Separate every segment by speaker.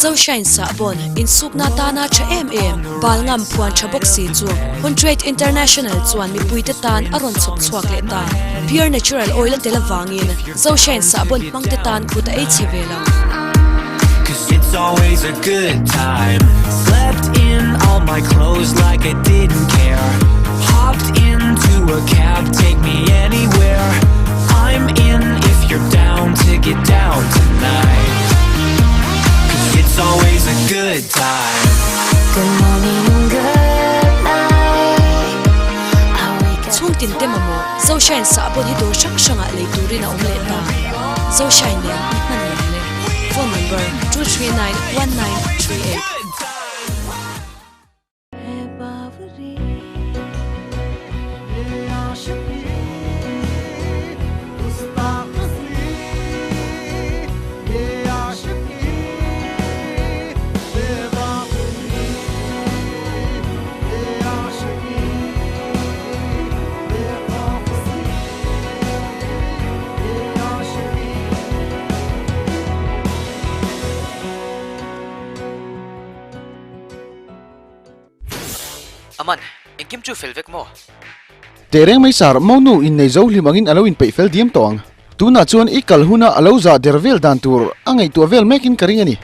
Speaker 1: Zoshine sahbawn insukna tana tha em em bal ngam phuan tha bawk si chu Huntrade International chuan mipuite tan a rawn chhawp chhuak leh ta. Pure natural oil a tel avangin Zoshine sahbawn hmangte tan kut a ei chhe ve lo. Chhungtin te mamawh Zoshine sahbawn hi dawr hrang hrangah lei turin a awm leh ta. Zoshine nen i hman nuam le. Phone number, 239 1938.
Speaker 2: Aman, engkim chu fel vek maw?
Speaker 3: Tehreng mai sar, Monu innei zo hlim angin a lo inpeih fel diam tawh ang. Tunah chuan i kal huna a lo zah der vel dan tur a ngaihtuah vel mekin ka ring a ni.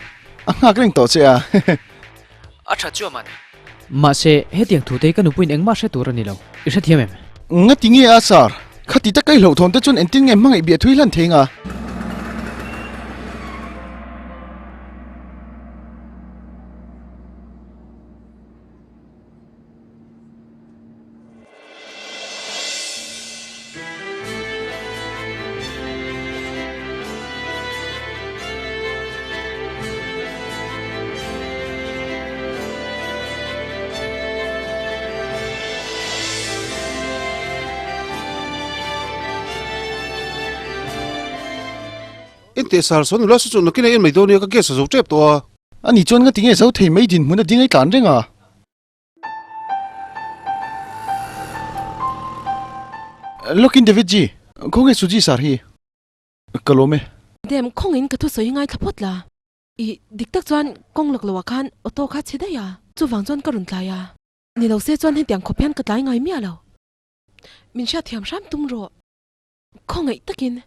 Speaker 3: A nghak reng tawh che a.
Speaker 2: A tha chu Aman.
Speaker 4: Mahse, hetiang thute ka nupuiin engmah hre tur a ni lo. I hrethiam em?
Speaker 3: Ngati nge a sar? Khati taka i hlauhthawn te chuan engtin nge hmangaih biah thui hlan thei nga?
Speaker 5: Enteh sar sawn nula saw chu nakin a en mai dawn nia ka gas a zo tep tawh a.
Speaker 3: Ani chuan nga tinge zo thei mai dinhmun a ding ei tlan reng a. Lawkin David ji, khawnge Suji sar hi? Ka lawm e.
Speaker 6: Dem, khawngin ka thusawi ngaithla phawt la. I dik tak chuan kawng lak loah khan auto kha chhe daih a, chuvang chuan ka rawn tlai a. Ni lo se chuan hetiang khawp hian ka tlai ngai miah lo. Min hriatthiam hram tum rawh. Khawngaih takin,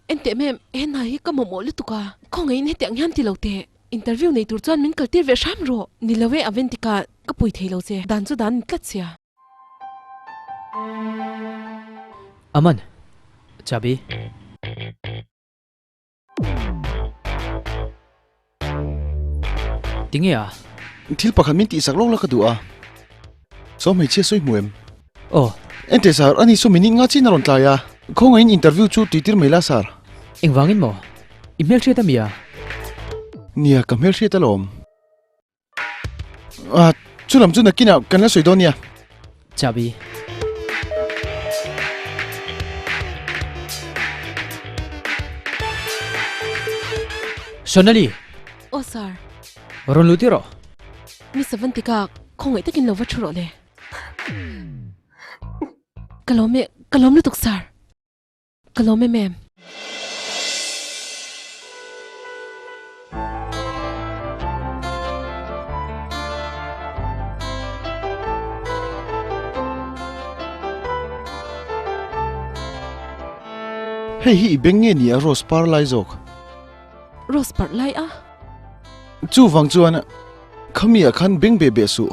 Speaker 6: Enteh mem, he hna hi ka mamawh lutuk a, khawngaihin hetiang hian ti lo teh. Interview nei tur chuan min kaltir ve hram rawh. Ni lo e, Aventika, ka pui thei lo che. Dan chu dan ni tlat sia.
Speaker 4: Aman, chabi. Tinge a?
Speaker 3: Thil pakhat min tihsak lawk la ka duh a. Saw hmeichhia sawi hmu em?
Speaker 4: Aw.
Speaker 3: Enteh sir, ani saw minute nga chin a rawn tlai a. Khawngaihin interview chu tihtir mai la sir.
Speaker 4: Engvangin maw? I hmelhriat a mi a?
Speaker 3: Nia, ka hmelhriat alawm. Ah, chu lam chu nakinah kan la sawi dawn nia.
Speaker 4: Chabi. Sonali!
Speaker 6: Aw sir.
Speaker 4: Rawn lut i rawh.
Speaker 6: Miss Avantika, khawngaih takin lo va thu rawh le. Ka lawm e, ka lawm lutuk sir. Ka lawm em em.
Speaker 3: Hei hi i beng nge ni a rose par lai zawk?
Speaker 6: Rose par lai a?
Speaker 3: Chuvang chuan khami ah khan beng beh beh suh.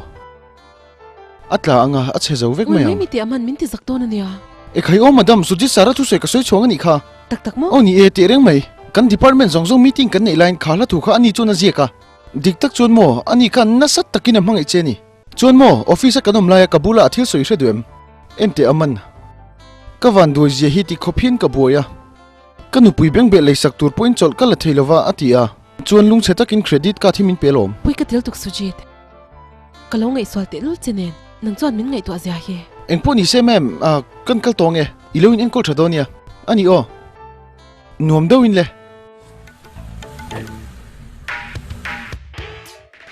Speaker 3: A tla anga a chhe zo vek mai ang.
Speaker 6: Ui mi tih a man min ti zak dawn a nia.
Speaker 3: E khai aw madam, Sujit sir a thusawi ka sawi chhuang a nih kha.
Speaker 6: Tak tak maw?
Speaker 3: Aw ni e, teh reng mai. Kan department zawng zawng meeting kan neih laiin kha hla thu kha ani chuan a ziak a. Dik tak chuan maw, ani khan nasa takin a hmangaih che a ni. Chuan maw, office a kan awm laia ka bula a thil sawi hre duh em? Enteh a man. Ka van duai zia hi ti khawp hian ka buai a. Ka nupui bengbeh leisak tur pawhin chawlh ka la thei lova a ti a. Chuan lungchhe takin credit card hi min pe alawm.
Speaker 6: Pui ka tel tuk Sujit. Ka lo ngaihsual tehlul che nen, nang chuan min ngaihtuah zia hi.
Speaker 3: Engpawh ni se ma'am, ah, kan kal tawng e. I lo in enkawl tha dawn nia. A ni aw. Nuam deuhin le.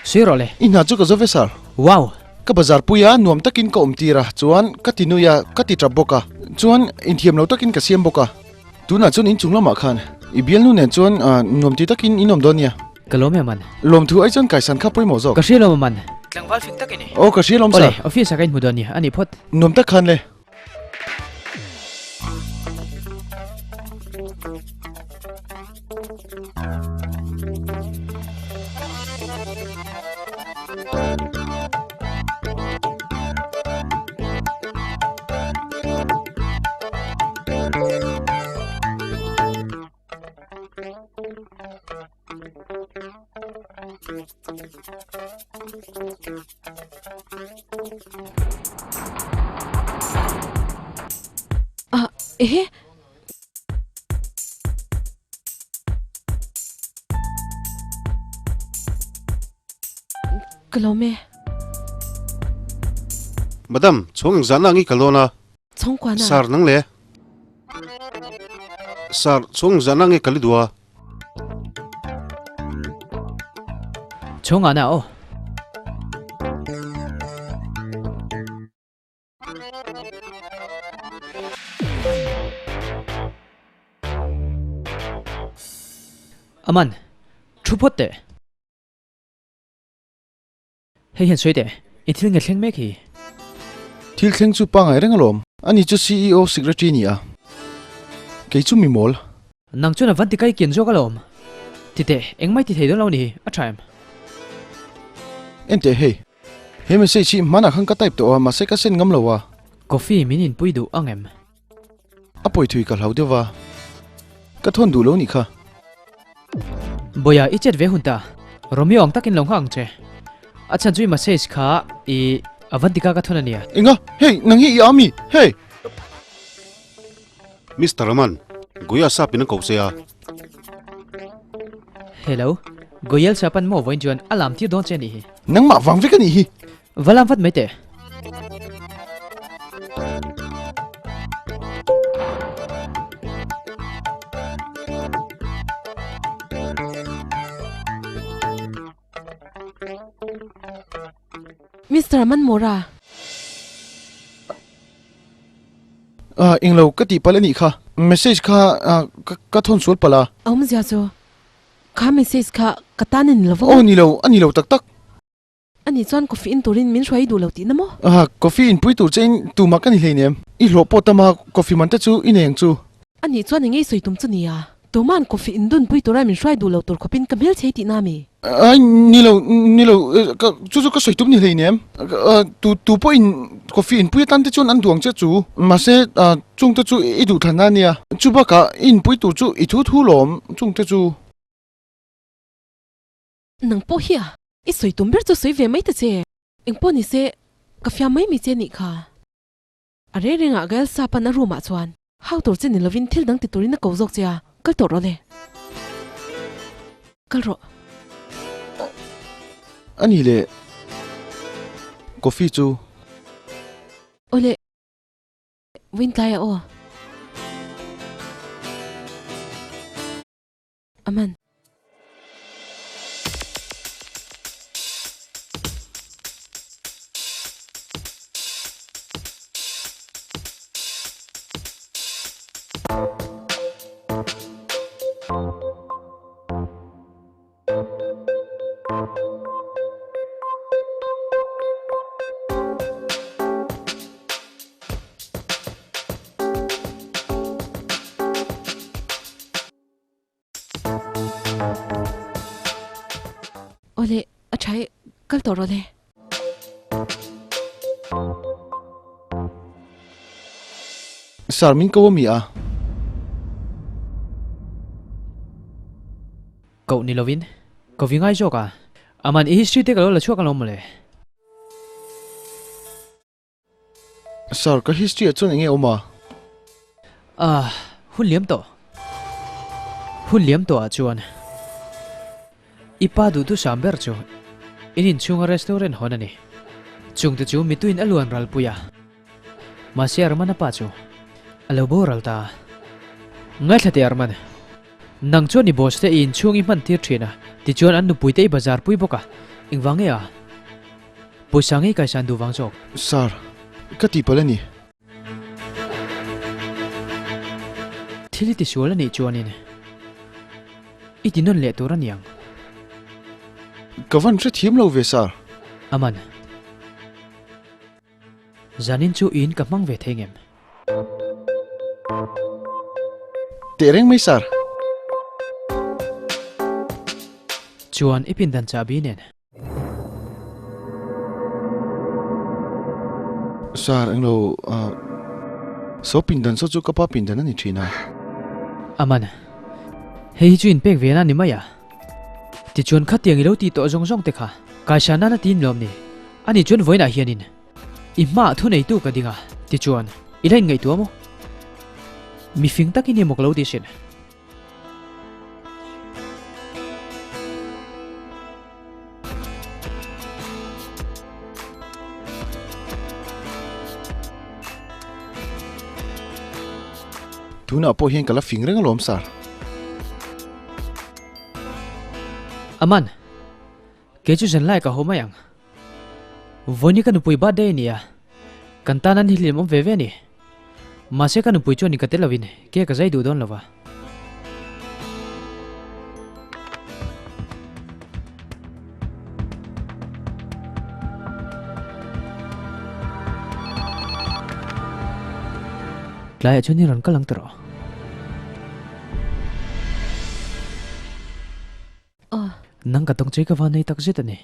Speaker 4: Sir rawh le.
Speaker 3: I hna chu ka zo ve sir.
Speaker 4: Wow!
Speaker 3: Ka bazar pui a, nuam takin ka awm tir a, chuan ka ti nui a, ka ti tap bawk a. Chuan inthiam lo takin ka siam bawk a. Tunah chuan inchung lamah khan i bialnu nen chuan nuam ti takin in awm dawn nia.
Speaker 4: Ka lawm e Aman.
Speaker 3: Lawmthu ai chuan kaisan kha pawimawh zawk.
Speaker 4: Ka hria lawm Aman.
Speaker 2: Tlangval fing tak i ni.
Speaker 3: Aw ka hria lawm sir.
Speaker 4: Awle, office ah ka inhmu dawn ni, a ni phawt.
Speaker 3: Nuam tak khan le.
Speaker 6: Ah, ehe. Ka lawm e.
Speaker 5: Madam, chhawng engzahna ang i kal dawn a?
Speaker 6: Chhawng kuana.
Speaker 5: Sir, nang le. Sir, chhawng engzahna nge kal i duh a?
Speaker 4: Chhawng ana aw. Aman, thu phawt teh. Hei hian sawi teh, i thil nge thleng mek hi?
Speaker 3: Thil thleng chu pangai reng alawm. Ani chu CEO Secretary ni a, kei chu mi mawl.
Speaker 4: Nang chuan a van ti kai kian zawk alawm. Ti teh, engmah i ti thei dawn lo ni hi, a tha em?
Speaker 3: Enteh hei, he message hi hmanah khan ka type tawh a, mahse ka send ngam lo a.
Speaker 4: Coffee min inpui duh ang em?
Speaker 3: A pawi thui ka hlau deuh va, ka thawn duh lo nih kha.
Speaker 4: Bawia i chet ve hun ta, Romeo ang takin lo nghak ang che. A chhan chu i message kha i Avantika ka thawn a nia.
Speaker 3: Enga? Hey, nang hi i a mi? Hey!
Speaker 5: Mister Raman, Goya sap in an ko che a.
Speaker 4: Hello, Goyal sap an maw vawiin chuan a lam tir dawn che a nih hi.
Speaker 3: Nangmah vang vek a nih hi.
Speaker 4: Va lam vat mai teh.
Speaker 6: Mister Manmora.
Speaker 3: Ah, englo ka tih palh a nih kha. Message kha ka thawn sual palh a.
Speaker 6: Awmzia chu kha message kha ka tan a ni lo vang a.
Speaker 3: Aw ni lo, a ni lo tak tak.
Speaker 6: Ani chuan coffee in turin min hruai duh lo tihna maw?
Speaker 3: Ah, coffee in pui tur che in tumah ka ni hleinem. I hlawh pawh tam a, coffee man te chu i nei ang chu.
Speaker 6: Ani chuan eng ei sawi tum chu nia. Tuma'n coffee in dun pui tura min hruai duh lo tur khawpin ka hmel chei tihna mi?
Speaker 3: Ai, ni lo, ni lo, ka, chu chu ka sawi tum ni hleinem. Tu, tu pawhin coffee in pui atan te chuan an duh ang che chu. Mahse, chung te chu i duh thlanna a nia. Chu bakah i inpui tur chu i thu thu lawm, chung te chu.
Speaker 6: Nang pawh hi a, i sawi tum ber chu sawi ve mai ta che. Engpawh ni se, ka fiam mai mai che nih kha. A reng rengah Gael Sapan a room ah chuan hau tur che ni lovin thil dang ti turin a ko zawk che a, kal tawh rawh le. Kal rawh.
Speaker 3: A ni le, coffee chu.
Speaker 6: Awle. Vawiin tlai ah aw. Amen. Awle, a tha e, kal tawh rawh le.
Speaker 3: Sir, min ko a mi a?
Speaker 4: Koh ni lovin, ko vi ngai zawk a. Aman i history te ka lo la chhuak alawm mawle.
Speaker 3: Sir, ka history ah chuan enge awm a?
Speaker 4: Ah, hun liam tawh. Hun liam tawh ah chuan i pa duhthusam ber chu in inchhunga restaurant hawn a ni. Chungte chu mituin a luan ral pui a, mahse Arman a pa chu a lo boral ta a. Ngaithla teh Arman, nang chuan i boss te i inchhung i hman tir thin a, tichuan an nupui te i bazar pui bawk a, engvang nge a? Pawisa ngei kaisan duh vang zawk.
Speaker 3: Sir, ka tihpalh a ni.
Speaker 4: Thil i tisual a nih chuanin i ti nawn leh tur a niang.
Speaker 3: Ka van hrethiam lo ve sir.
Speaker 4: Aman. Zanin chu in ka hmang ve thei ngem?
Speaker 3: Teh reng mai sir.
Speaker 4: Chuan i pindan chahbi nen.
Speaker 3: Sir englo saw pindan saw chu ka pa pindan a ni thin a.
Speaker 4: Aman. Hei hi chu in pek ve na ni mai a. Tichuan khatiang i lo tih tawh zawng zawng te kha kaisa nana tiin lawm ni? Ani chuan vawiinah hianin i hmaah thuneitu ka ding a, tichuan i la inngaihtuah maw? Mi fing takin i mawk lo tih hrilh.
Speaker 3: Tunah pawh hian ka la fing reng alawm sir.
Speaker 4: Aman, kei chu zanlai ka haw mai ang. Vawiin ka nupui birthday a ni a, kan tan an hlim awm ve ve a ni. Mahse ka nupui chuan in ka tel lovin ke ka zai duh dawn lova. Tlaiah chuan i rawn kal ang tawh rawh. Nang ka tawng che ka van nei tak zet a ni.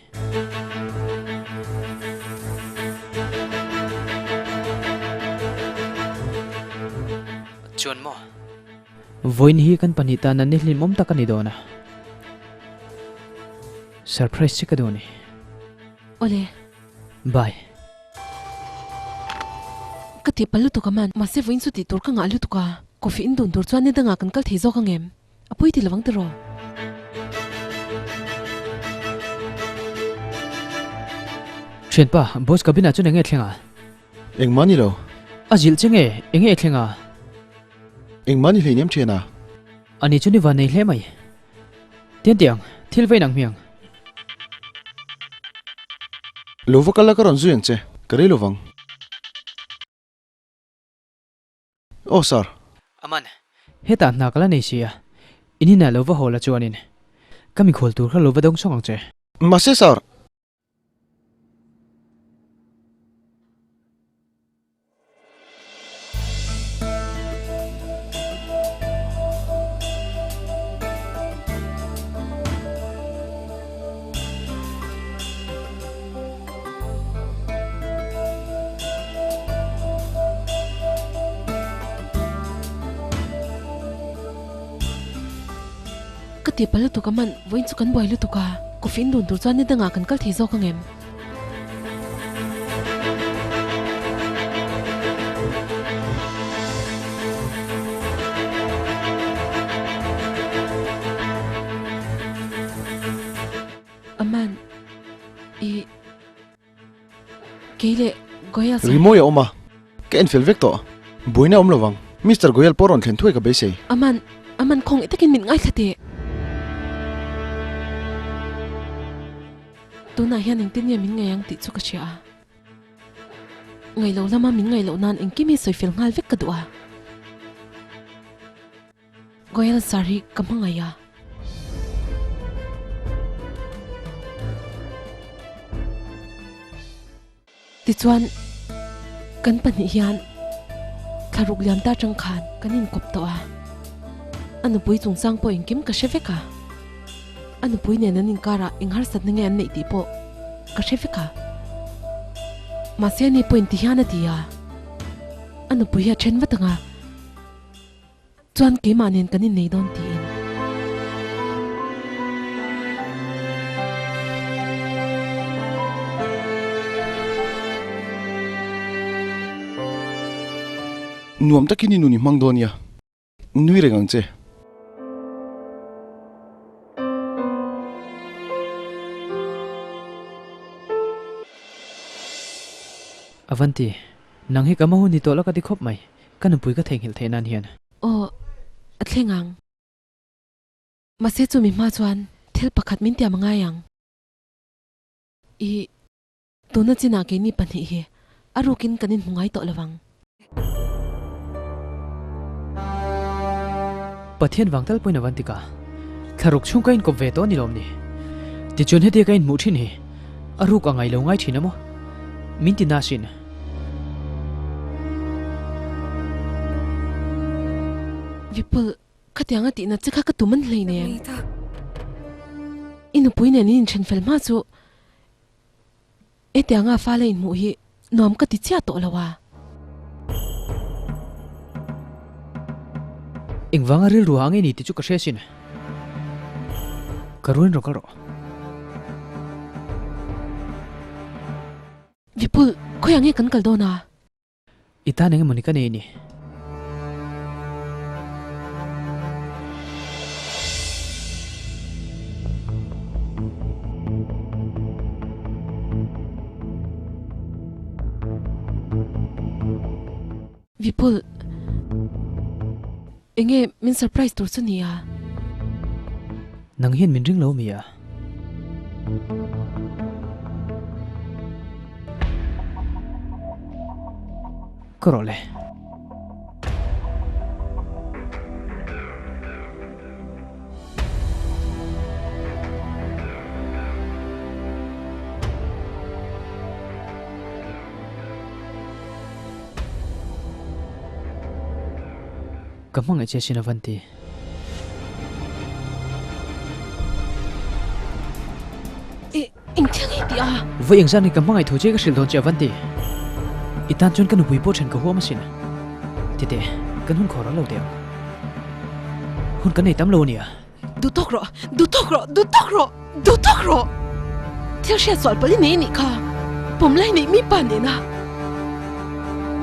Speaker 2: Chuan maw?
Speaker 4: Vawiin hi kan pahnih tan an ni hlimawm tak a ni dawn a. Surprise che ka duh a ni.
Speaker 6: Awle.
Speaker 4: Bye.
Speaker 6: Ka tih palh lutuk a man. Mahse vawiin chu tih tur ka ngah lutuk a. Coffee in dun tur chuan ni dangah kan kal thei zawk ang em? A pui ti lovang tiraw?
Speaker 4: Thianpa, boss cabin ah chuan enge thleng a?
Speaker 3: Engmah ni lo.
Speaker 4: A zilh che nge? Enge thleng a?
Speaker 3: Engmah ni hleinem thian a?
Speaker 4: Ani chu ni van nei hle mai. Tian tiang, thil vain ang hmiang.
Speaker 3: Lo va kal a ka rawn zui ang che, ka rei lovang. Aw sir.
Speaker 2: Aman.
Speaker 4: Hetah hna ka la nei si a, in inah lo va haw la chuanin ka mikhual tur kha lo va dawng sawng ang che.
Speaker 3: Mahse sir.
Speaker 6: Ka ti pal lutuk a man, vawiin chu kan buai lutuk a, coffee in dun tur chuan ni dangah kan kal thei zawk ang em? Aman, i kei leh Goyal sir.
Speaker 3: Rimawi a awm a, ka en fel vek tawh. Buaina a awm lovang. Mister Goyal pawh rawn thlen thuai ka beisei.
Speaker 6: Aman, Aman khawngaih takin min ngaithla teh. Tunah hian engtin nge min ngaih ang tih chu ka hria a. Ngaih loh lama min ngaih loh nan engkim hi sawi fel nghal vek ka duh a. Goyal sir hi ka hmangaih a. Tichuan, kan pahnih hian thlaruk liam ta atang khan kan inkawp tawh a. A nupui chungchang pawh engkim ka hre vek a. A nupui nen an inkarah eng harsatna nge an neih tih pawh ka hre vek a. Mahse ani pawhin ti hian a ti a, a nupui hi a then vat ang a. Chuan keimah nen kan innei dawn tiin.
Speaker 3: Nuam takin i nun i hmang dawn nia, nui reng ang che.
Speaker 4: Avanti, nang hi ka ma hun ni tawh la ka ti khawp mai. Ka nupui ka theihnghilh theih nan hian.
Speaker 6: Aw, a thleng ang. Mahse chumi hma chuan thil pakhat min tiam a ngai ang. I tuna chinah keini pahnih hi a rukin kan inhmu ngai tawh lovang.
Speaker 4: Pathian vang tal pawhin a van tik a, thlaruk chhung ka inkawp ve tawh a ni lawm ni? Tichuan hetia ka inhmuh thin hi a ruk a ngailo ngai thin a maw? Min ti na sin.
Speaker 6: Vipul, khatiang a tihna che kha ka tum an hlei nen. I nupui nen in inthen fel hma chu hetianga fala inhmuh hi nuam ka ti chiah tawh lo a.
Speaker 4: Engvanga rilru ah nge ni tih chu ka hria sin. Ka ruin rawh kal rawh.
Speaker 6: Vipul, khawiah nge kan kal dawn a?
Speaker 4: I tan eng emawni ka nei ni?
Speaker 6: Vipul, enge min surprise tur chu nia?
Speaker 4: Nang hian min ring lo mi a? Ka rawh le. Ka hmangaih che sin Avanti.
Speaker 6: I engthil nge tih a?
Speaker 4: Vawi engzat nge ka hmangaih thu che ka hrilh dawn che Avanti. I tan chuan ka nupui pawh then ka huam asin. Tete, kan hun khawr lo teh ang. Hun kan nei tam lo ania.
Speaker 6: Duh tawk rawh, duh tawk rawh, duh tawk rawh, duh tawk rawh! Thil hriat sual pali nei anih kha, pawm lai neih mi pa nena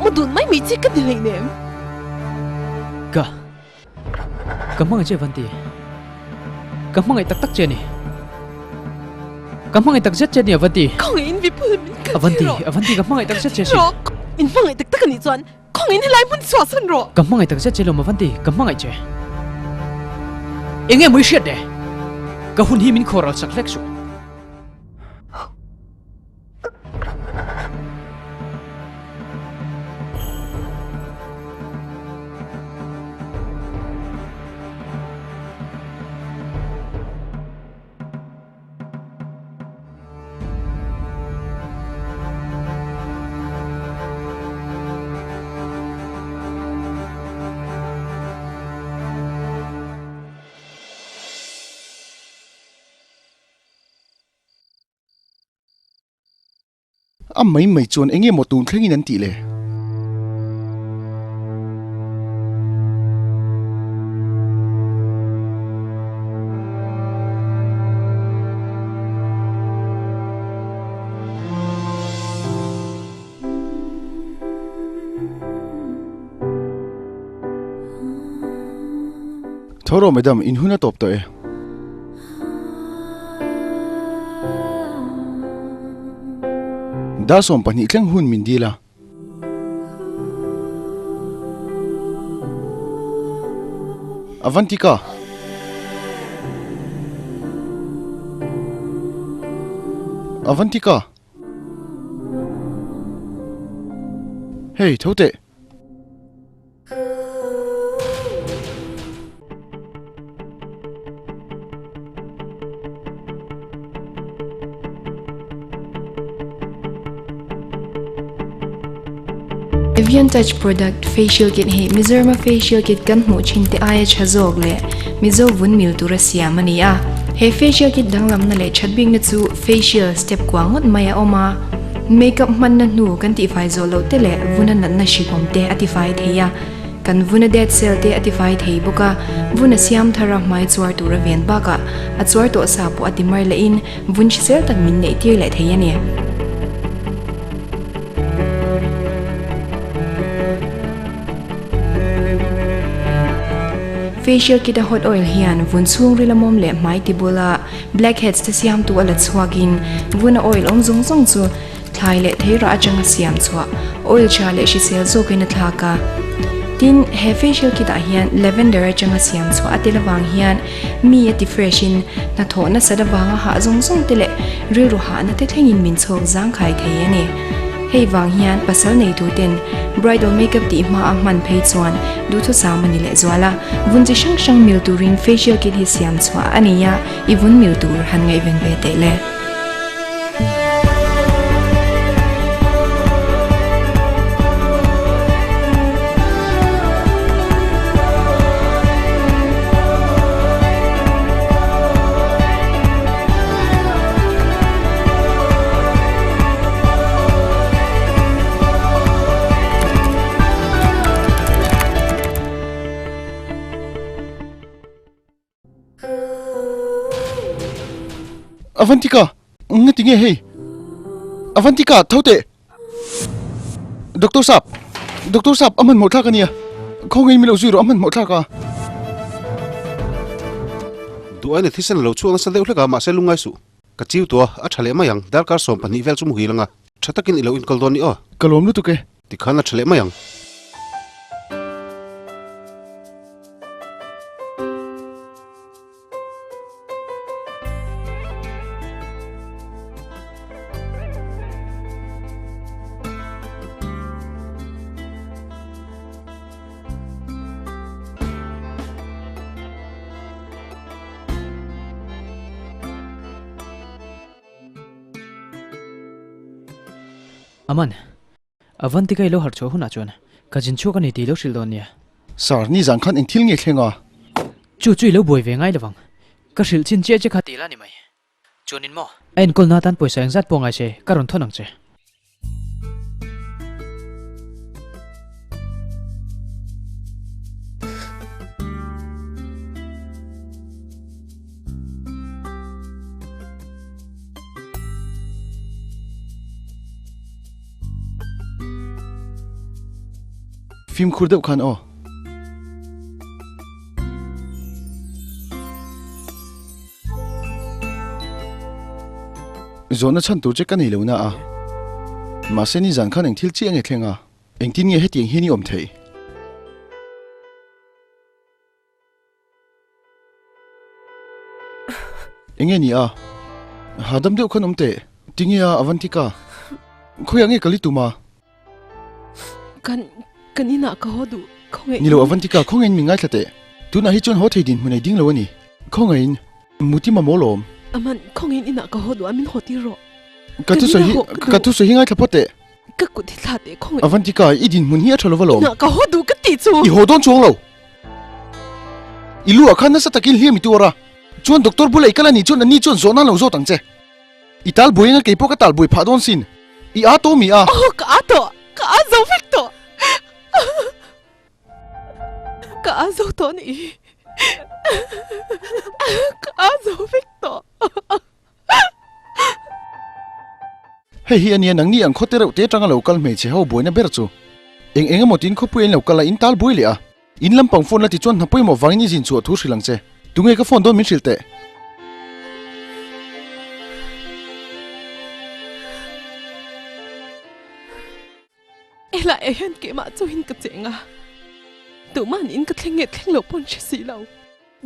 Speaker 6: mu dun mai mai chi ka ni hleinem.
Speaker 4: Ka. Ka hmangaih che Avanti. Ka hmangaih tak tak che a ni. Ka hmangaih tak zet che a ni Avanti.
Speaker 6: Khawngaihin Vipul min kaltir rawh.
Speaker 4: Avanti, Avanti ka hmangaih tak zet che a sin.
Speaker 6: Min hmangaih tak tak anih chuan Khawngin helai hmun chhuahsan rawh.
Speaker 4: Ka hmangaih tak zet che lawm Avanti, ka hmangaih che. Enge maw i hriat le? Ka hun hi min khawral sak hlek suh.
Speaker 3: A mai mai chuan eng emaw tun thlengin an tih le? Tho rawh madam, in hun a tawp tawh e. Dar 12 thleng hun min dil a. Avantika. Avantika. Hei, tho teh.
Speaker 7: Evian Touch Product Facial Kit hi Mizorama facial kit kan hmuh thin te aia tha zawk leh Mizo vun mil tura siam a ni a. He facial kit danglamna leh that bikna chu facial step kua ngawt mai a awm a. Makeup hmanna hnu kan tihfai zawh loh te leh vuna natna hrikawm te a tifai thei a. Kan vuna dead cell te a tifai thei bawk a, vuna siam thara hmai chuar tura ven bakah a chuar tawh sa pawh a ti mar lehin vun hrisel tak min neih tir leh thei a ni. Facial kit a hot oil hian vun chhungril a mawm leh hmai ti bula Blackheads te siamtu a la chhuakin vuna oil awm zawng zawng chu thlai leh theirah atanga siam chhuah oil tha leh hrisel zawkin a thlak a. Tin, he facial kit ah hian lavender atanga siam chhuah a tel avang hian mi a ti fresh in hnathawh nasat avanga hah zawng zawng te leh rilru hahna te thlengin min chhawk zangkhai thei a ni. Hei vang hian pasal nei tur ten bridal makeup tih hma a hman phei chuan duhthusam a ni leh zual a. Vun chi hrang hrang mil turin facial kit hi siam chhuah a nei a, i vun mil tur han ngaihven ve teh le.
Speaker 3: Avantika, ngati nge hei? Avantika, tho teh. Doctor Sap, Doctor Sap, a hmanhmawh thlak a nia. Khawngaih min lo zui rawh, a hmanhmawh thlak a.
Speaker 5: Duh aina thisen a lo chhuak nasa deuh hlek a, mahse lungngai suh. Ka chiu tawh a, a tha leh mai ang. Darkar 12 vel chu muhil anga, tha takin i lo inkawl dawn ni aw.
Speaker 3: Ka lawm lutuk e.
Speaker 5: Tikhan a tha leh mai ang.
Speaker 4: Aman, Avantika i lo harh chhuah hunah chuan ka zin chhuak a ni tih i lo hrilh dawn nia.
Speaker 3: Sir, nizan khan eng thil nge thleng a?
Speaker 4: Chu chu i lo buai ve ngai lovang. Ka hrilh chin chiah che kha tih la ni mai. Chuanin maw? A enkawlna atan pawisa engzat pawh ngai se ka rawn thawn ang che.
Speaker 3: Fimkhur deuh khan aw. Zawhna chhan tur che ka nei lo na a. Mahse nizan khan eng thil chiah nge thleng a? Engtin nge hetiang hian i awm theih? Enge ni a? Hahdam deuh khan awm teh. Tinge a Avantika? Khawiah nge kal i tum a?
Speaker 6: Kan, kan inah ka haw duh. Khawngaih.
Speaker 3: Ni lo Avantika, khawngaihin min ngaithla teh. Tunah hi chuan haw thei dinhmun ei ding lo a ni. Khawngaihin, muti mamawh lawm.
Speaker 6: Aman, khawngaihin inah ka haw duh a, min haw tir rawh.
Speaker 3: Ka thusawi hi, ka thusawi hi ngaithla phawt teh.
Speaker 6: Ka kut hi thla teh khawngaih.
Speaker 3: Avantika, i dinhmun hi a tha lo va lawm.
Speaker 6: Inah ka haw duh ka tih chu.
Speaker 3: I haw dawn chuang lo. I lu ah khan nasa takin hliam i tuar a, chuan doctor bula i kal a nih chuan anni chuan zawhna an lo zawt ang che. I tal buai anga keipawh ka tal buai phah dawn sin. I aa tawh mi a?
Speaker 6: Aw ka aa tawh, ka aa zo vek tawh. Ka aa zo tawh a nih hi. Ka aa zo vek tawh.
Speaker 3: Hei hi a nia nangni ang khawte reuh te atanga lo kal hmeichhe ho buaina ber chu. Eng eng emaw tiin khawpui an lo kal a, in tal buai leh a. In lampang phone la ti chuan hna pawimawh vangin i zin chhuah thu hrilh ang che. Tunge ka phone dawn min hrilh teh.
Speaker 6: Ela eh hian keimah chuhin ka cheng a, tuhman in ka thleng nge thleng lo pawn hre si lo.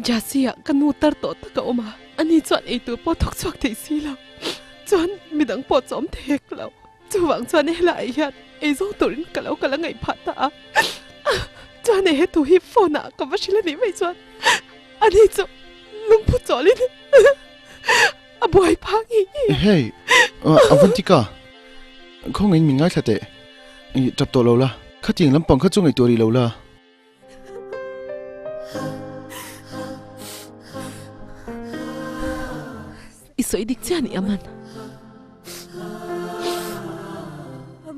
Speaker 6: Jasi-ah ka nu tar tawh tak a awm a, ani chuan eitur pawh thawk chhuak thei si lo, chuan midang pawh chu awm thei hek lo. Chuvang chuan helaiah hian eizawng turin ka lo kal a ngaih phah ta a, chuan he thu hi phone-ah ka va hrilh a nih mai chuan ani chu lungphu chawlhin a buai phah ngei ngei a.
Speaker 3: Hey, Avantika, khawngaihin min ngaithla teh, i tap tawh lo la, khatiang lampang kha chu ngaihtuah rih lo la.
Speaker 6: I sawi dik chiah ni Aman.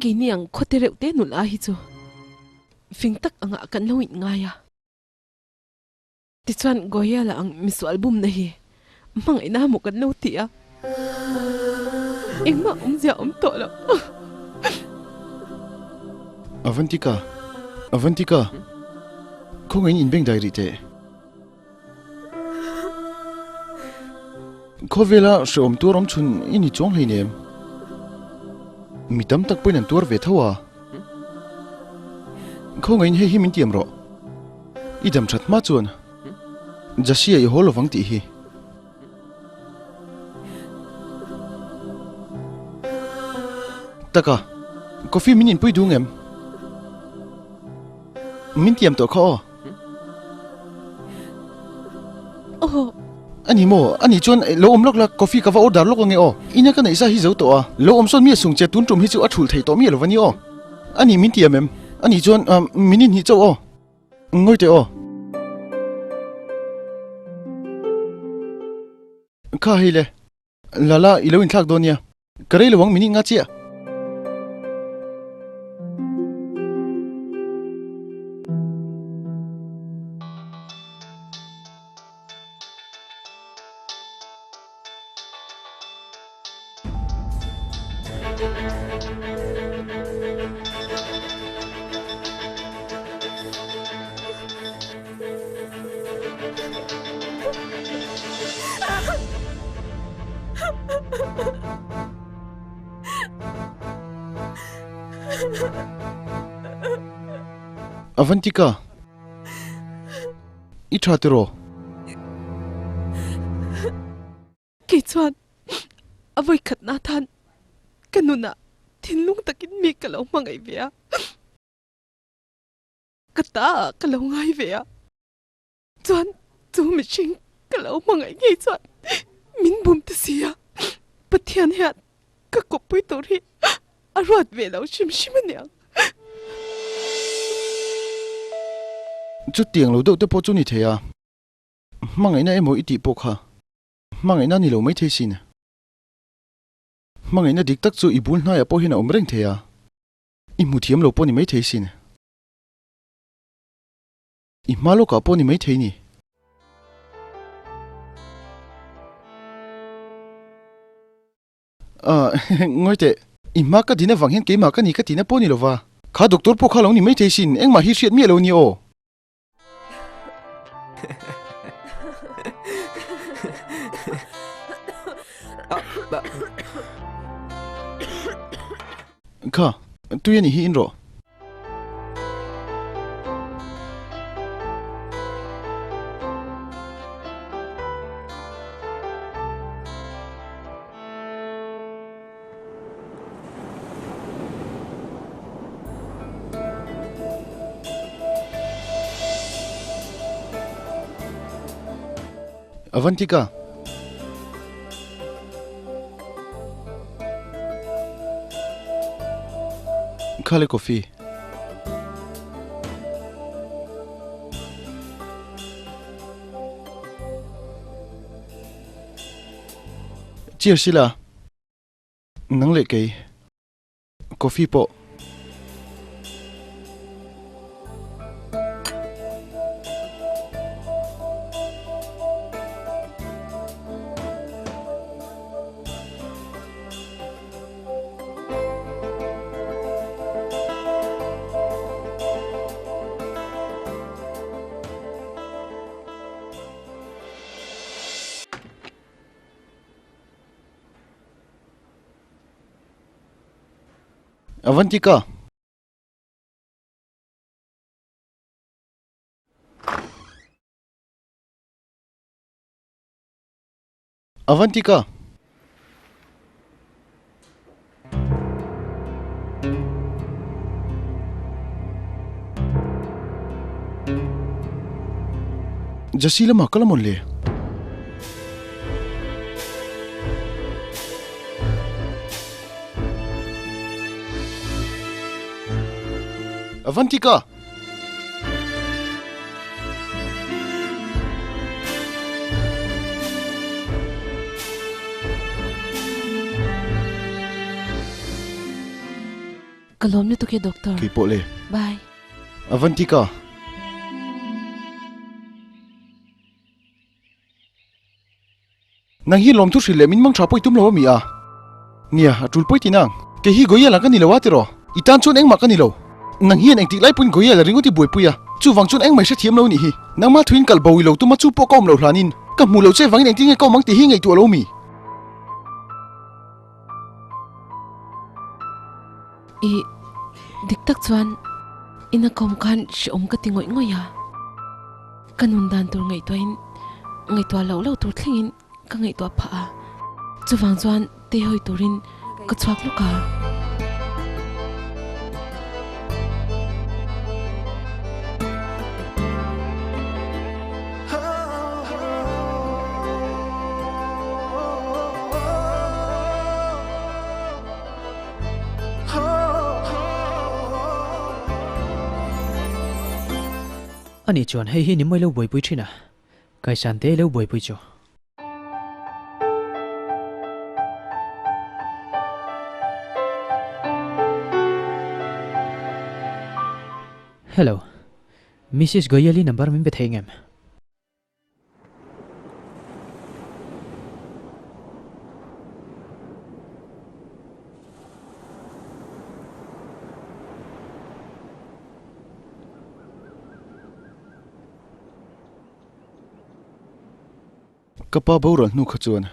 Speaker 6: Keini ang khawte reuh te nula hi chu fing tak angah kan lo in ngai a. Tichuan Goyal-a ang misual bumna hi hmangaihna maw kan lo ti a, engmah awmzia awm tawh lo.
Speaker 3: Avantika, Avantika, khawngaihin inbeng dai rih teh. Khawvela hrehawm tuar awm chhun i ni chuang hleinem. Mi tam tak pawhin an tuar ve tho a. Khawngaihin hei hi min tiam rawh. I dam that hma chuan Jasia i haw lovang tih hi. Taka, Coffee min inpui duh ngem? Min tiam tawh kha aw.
Speaker 6: Aw.
Speaker 3: Ani maw? Ani chuan lo awm lawk la, coffee ka va order lawk ange aw. Ina ka neih sa hi zo tawh a, lo awm sawn mi a sung che tun tum hi chu a thulh thei tawh miah lo va ni aw. Ani min tiam em? Ani chuan min inhnih chauh aw. Ngawi teh aw. Kha hei le. Lala, i lo inthlak dawn nia. Ka rei lo ang minute nga chiah. Avantika, i tha tiraw?
Speaker 6: Kei chuan a vawikhatna tan ka nunah thinlung takin mi ka lo hmangaih ve a. Ka ta ah ka lo ngai ve a, chuan chu mihring ka lo hmangaih ngei chuan min bum ta si a, Pathian hian ka kawppui tur hi a ruat ve lo hrim hrim a niang.
Speaker 3: Chutiang lo deuh te pawh chu ni thei a, hmangaihna emaw i tih pawh kha hmangaihna ni lo maithei sin. Hmangaihna dik tak chu i bul hnaiah pawh hian a awm reng thei a. I hmu thiam lo pawh ni maithei sin. I hma lawkah pawh ni maithei ni. Ah, ngawi teh. I hma ka din avang hian keimah ka ni ka tihna pawh ni lova. Kha doctor pawh kha lo ni maithei sin, engmah hi hriat miah lo ni aw. Kha, tui a nih hi in rawh. Avantika. Khale coffee. Cheers ila. Nang leh kei. Coffee pawh. Avantika. Avantika. Jasi lamah ka la mawn le. Avantika!
Speaker 6: Ka lawm lutuk e doctor.
Speaker 3: Kei pawh le.
Speaker 6: Bye.
Speaker 3: Avantika! Nang hi lawmthu hrilh leh min mang tha pawh i tum lo a mi a? Nia, a tul pawi tih nang. Kei hi Goyal ah ka ni lo a tiraw? I tan chuan engmah ka ni lo. Nang hian engtik lai pawhin Goyal a ringawt i buaipui a, chuvang chuan engmah i hrethiam lo nih hi. Nangmah thuin kalh bo i lo tum a chu pawh ka awm loh hlanin ka hmuh loh che vangin engtin nge ka awm ang tih hi ngaihtuah lo mi?
Speaker 6: I dik tak chuan ina ka awm khan hrehawm ka ti ngawih ngawih a, ka nun dan tur ngaihtuahin ngaihtuah loh loh tur thlengin ka ngaihtuah phah a, chuvang chuan tei hawi turin ka chhuak lawk a.
Speaker 4: Anih chuan hei hi ni mawi lo buaipui thin a, kaisan te lo buaipui chu. Hello, Missus Goyal-i number min be thei ngem?
Speaker 3: Ka pa boral hnu kha chuan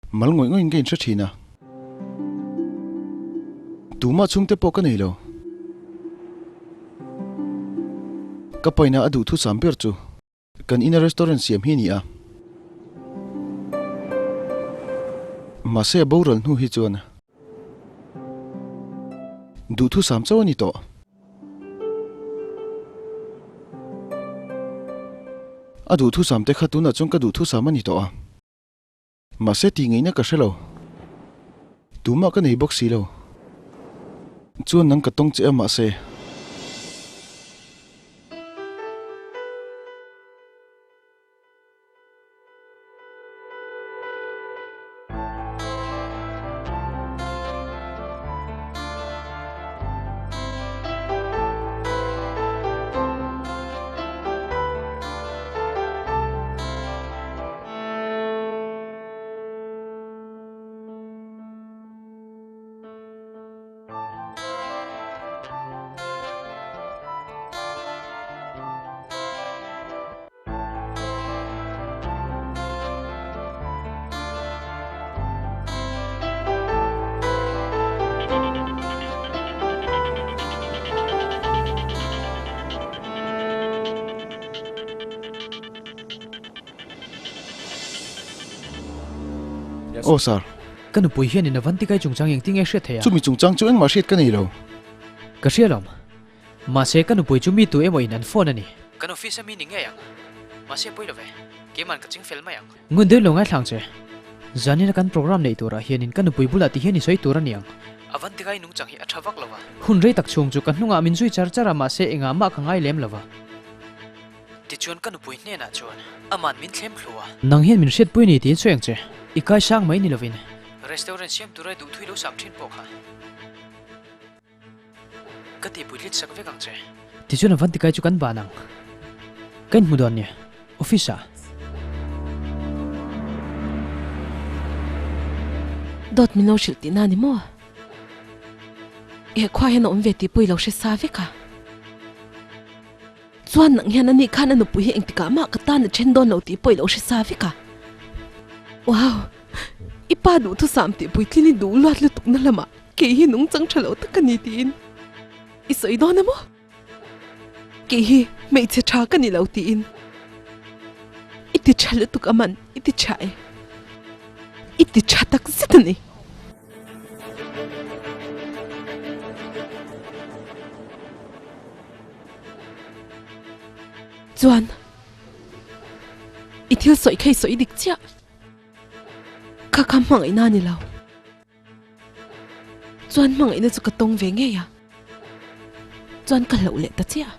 Speaker 3: mal ngawih ngawih in ka inhre thin a, tumah chhungte pawh ka nei lo. Ka paina a duhthusam ber chu kan ina restaurant siam hi a ni a. Mahse a boral hnu hi chuan duhthusam chauh a ni tawh. A duhthusam te kha tunah chuan ka duhthusam a ni tawh a. Mahse tih ngaihna ka hre lo. Tumah ka nei bawk si lo. Chuan nang ka tawng che a mahse. Aw sir.
Speaker 4: Ka nupui hian in Avantikai chungchang engtin nge hriat theih a?
Speaker 3: Chumi chungchang chu engmah hriat ka nei lo.
Speaker 4: Ka hria lawm. Mahse ka nupui chu mi tu emaw in an phone a ni. Kan office a mi ni ngei ang. Mahse pawi lo ve. Keiman ka ching fel mai ang. Ngun deuh lo ngaithlang che. Zanina kan program neih turah hianin ka nupui bulah ti hian i sawi tur a ni ang. Avantikai nungchang hi a tha vak lo va. Hun rei tak chhung chu ka hnungah min zui char char a mahse engah mah ka ngai lem lo va. Tichuan ka nupui hnenah chuan aman min thlem thlu a. Nang hian min hriatpui ni tiin sawi ang che. I kaisang mai ni lovin. Restaurant siam tura duhthui lo sam thin pawh kha. Ka tihpui tlit sak vek ang che. Tichuan a van tikai chu kan ban ang. Ka inhmu dawn nia. Office ah.
Speaker 6: Dawt min lo hrilh tihna ni maw? He khua hian a awm ve tih pawh i lo hre sa vek a. Chuan nang hian ani khan a nupui hi engtikah mah ka tan a then dawn lo tih pawh i lo hre sa vek a. Wow! I pa duhthusam tih puitlin i duh luat lutuk na lamah kei hi nungchang tha lo tak ka ni tiin i sawi dawn a maw? Kei hi hmeichhe tha ka ni lo tiin i ti tha lutuk a man i ti tha e. I ti tha tak zet a ni. Chuan i thil sawi kha i sawi dik chiah. Kha kha hmangaihna a ni lo. Chuan hmangaihna chu ka tawng ve ngei a. Chuan ka hlauh leh ta chiah.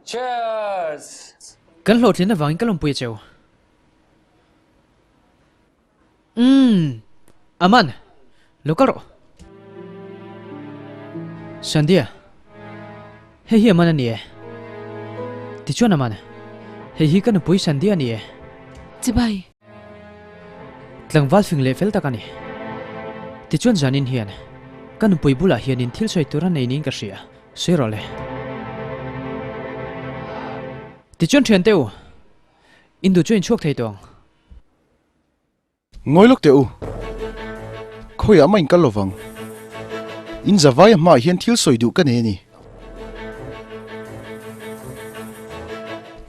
Speaker 2: Cheers!
Speaker 4: Kan hlawhtlin avangin ka lawmpui a cheu. Umm! Aman! Lo kal rawh. Sandhya, hei hi Aman a ni e. Tichuan Aman, hei hi ka nupui Sandhya a ni e.
Speaker 6: Chibai.
Speaker 4: Tlangval fing leh fel tak a ni. Tichuan zanin hian ka nupui bulah hianin thil sawi tur a nei niin ka hria. Sawi rawh le. Tichuan thiante u, in duh chu in chhuak thei tawh ang.
Speaker 3: Ngawi lawk teh u. Khawiah mah in kal lovang. In zavaia hmaah hian thil sawi duh ka nei a ni.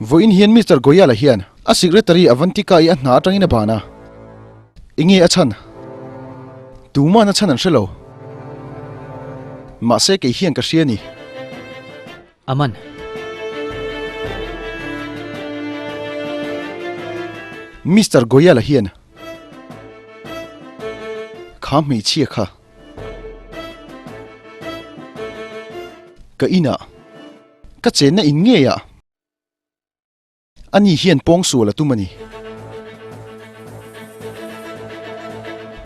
Speaker 3: Vawiin hian Mister Goyal-a hian a secretary Avantika-i a hna atangin a ban a. Enge a chhan? Tuman a chhan an hre lo. Mahse kei hian ka hria a ni.
Speaker 4: Aman.
Speaker 3: Mister Goyal-a hian kha hmeichhia kha ka inah ka chenna in ngeiah Ani hian pawngsual a tum a ni.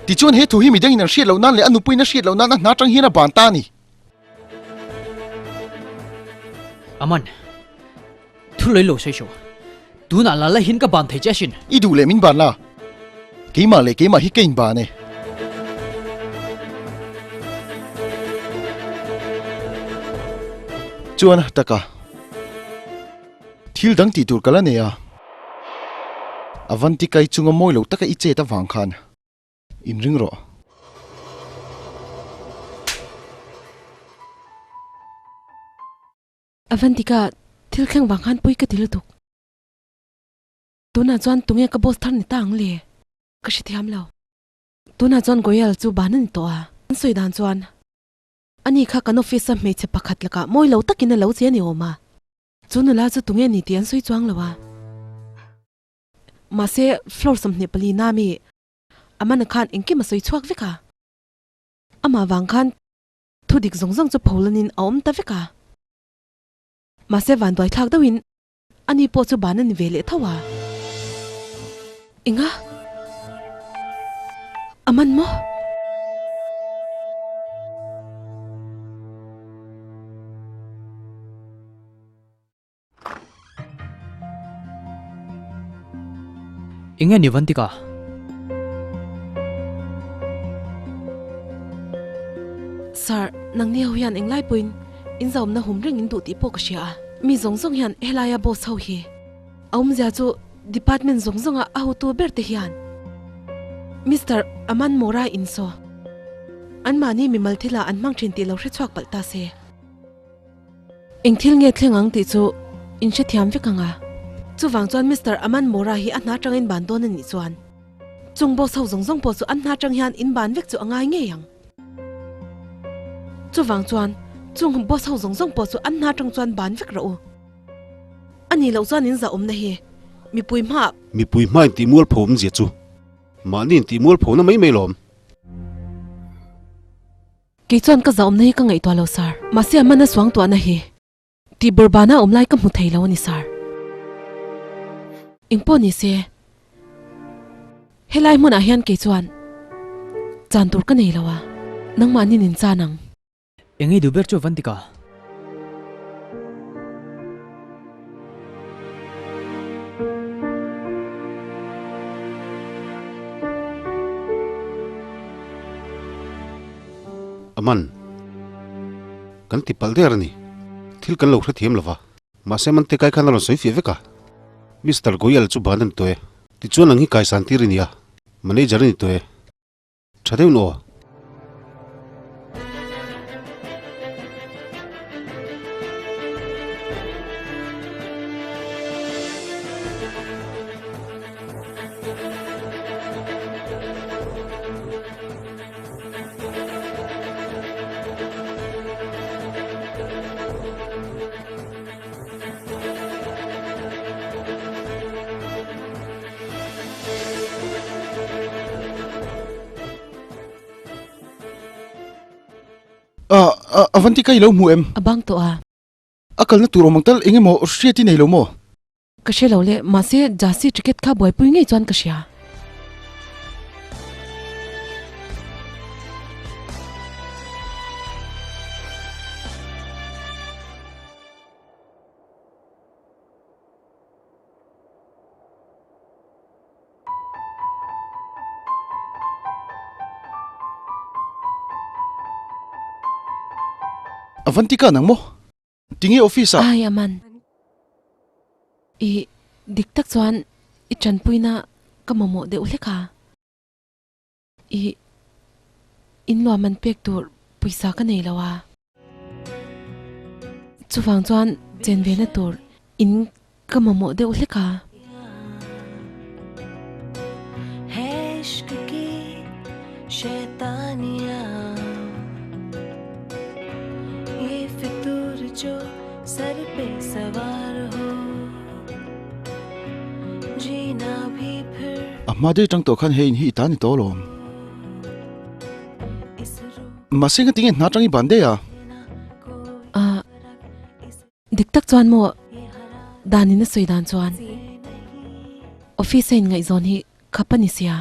Speaker 3: Tichuan he thu hi midangin an hriat loh nan leh a nupuiin a hriat loh nan a hna atang hian a ban ta a ni.
Speaker 4: Aman, thu lei lo sawi suh. Tunah la la hian ka ban thei che asin.
Speaker 3: I duh leh min ban la. Keimah leh keimah hi ka inban e. Chuan taka. Thil dang tih tur ka la nei a, Avantikai chunga mawi lo taka i chet avang khan inring rawh.
Speaker 6: Avantika, thil thleng vang khan pawi ka ti lutuk. Tunah chuan tunge ka boss thar ni ta ang le? Ka hrethiam lo. Tunah chuan Goyal chu ban a ni tawh a, an sawi dan chuan Ani kha kan office a hmeichhe pakhat lakah mawi lo takin a lo che a ni awm a. Chu nula chu tunge ni tih an sawi chuang lo a. Mahse, floor 24 na mi Amana khan engkim a sawi chhuak vek a. Amah vang khan thu dik zawng zawng chu pholanin a awm ta vek a. Mahse, vanduai thlak deuhin Ani pawh chu ban a ni ve leh tho a. Enga? A man maw?
Speaker 4: Enge ni Vantika?
Speaker 6: Sir, nangni ho hian englai pawhin in zaumna hum reng in duh tih pawh ka hria a. Mi zawng zawng hian helaia boss ho hi a awmzia chu department zawng zawnga a hotu ber te hian Mister Aman Mora in saw anmahni mimal thila an hmang thin tih lo hre chhuak palh ta se. Eng thil nge thleng ang tih chu in hrethiam vek ang a. Chuvang chuan Mister Aman Mora hi a hna tangin ban dawn a nih chuan chung boss ho zawng zawng pawh chu an hna tang hian in ban vek chu a ngai ngei ang. Chuvang chuan chung boss ho zawng zawng pawh chu an hna tang chuan ban vek rawh u. A nih loh chuan in zahawmna hi mipui hmaah.
Speaker 5: Mipui hmain tih mualpho awmzia chu mahni in tih mualpho na mai mai lawm.
Speaker 6: Kei chuan ka zahawmna hi ka ngaihtuah lo sir. Mahse a mana suangtuahna hi tih bawrbana awm lai ka hmu thei lo a ni sir. Engpawh ni se helai hmunah hian kei chuan chan tur ka nei lo a, nangmahni nin chan ang.
Speaker 4: Eng i duh ber chu van tika?
Speaker 5: Aman, kan ti palh der a ni. Thil kan lo hrethiam lo va. Mahse man te kai khan a rawn sawi fiah vek a. Mister Goyal chu ban a ni tawh e. Tichuan ang hi kaisan tir i ni a, manager a ni tawh e. Tha deuh aw.
Speaker 3: Avantika i lo hmu em?
Speaker 6: A bang tawh a.
Speaker 3: A kalna tur awm ang tal eng emaw hriat i nei lo maw?
Speaker 6: Ka hre lo le, mahse Jasi ticket kha buaipui ngei chuan ka hria.
Speaker 3: Avantika nang maw? Tinge office ah?
Speaker 6: Ai Aman. I dik tak chuan i tanpuina ka mamawh deuh hlek a. I inluam an pek tur pawisa ka nei lo a. Chuvang chuan chen ve na tur in ka mamawh deuh hlek a.
Speaker 3: A hma daih tang tawh khan hei in hi i ta ni tawh alawm. Mahse nga tinge hna tang i ban daih a?
Speaker 6: Ah, dik tak chuan maw dan in a sawi dan chuan office a inngaihzawn hi khap a ni sia.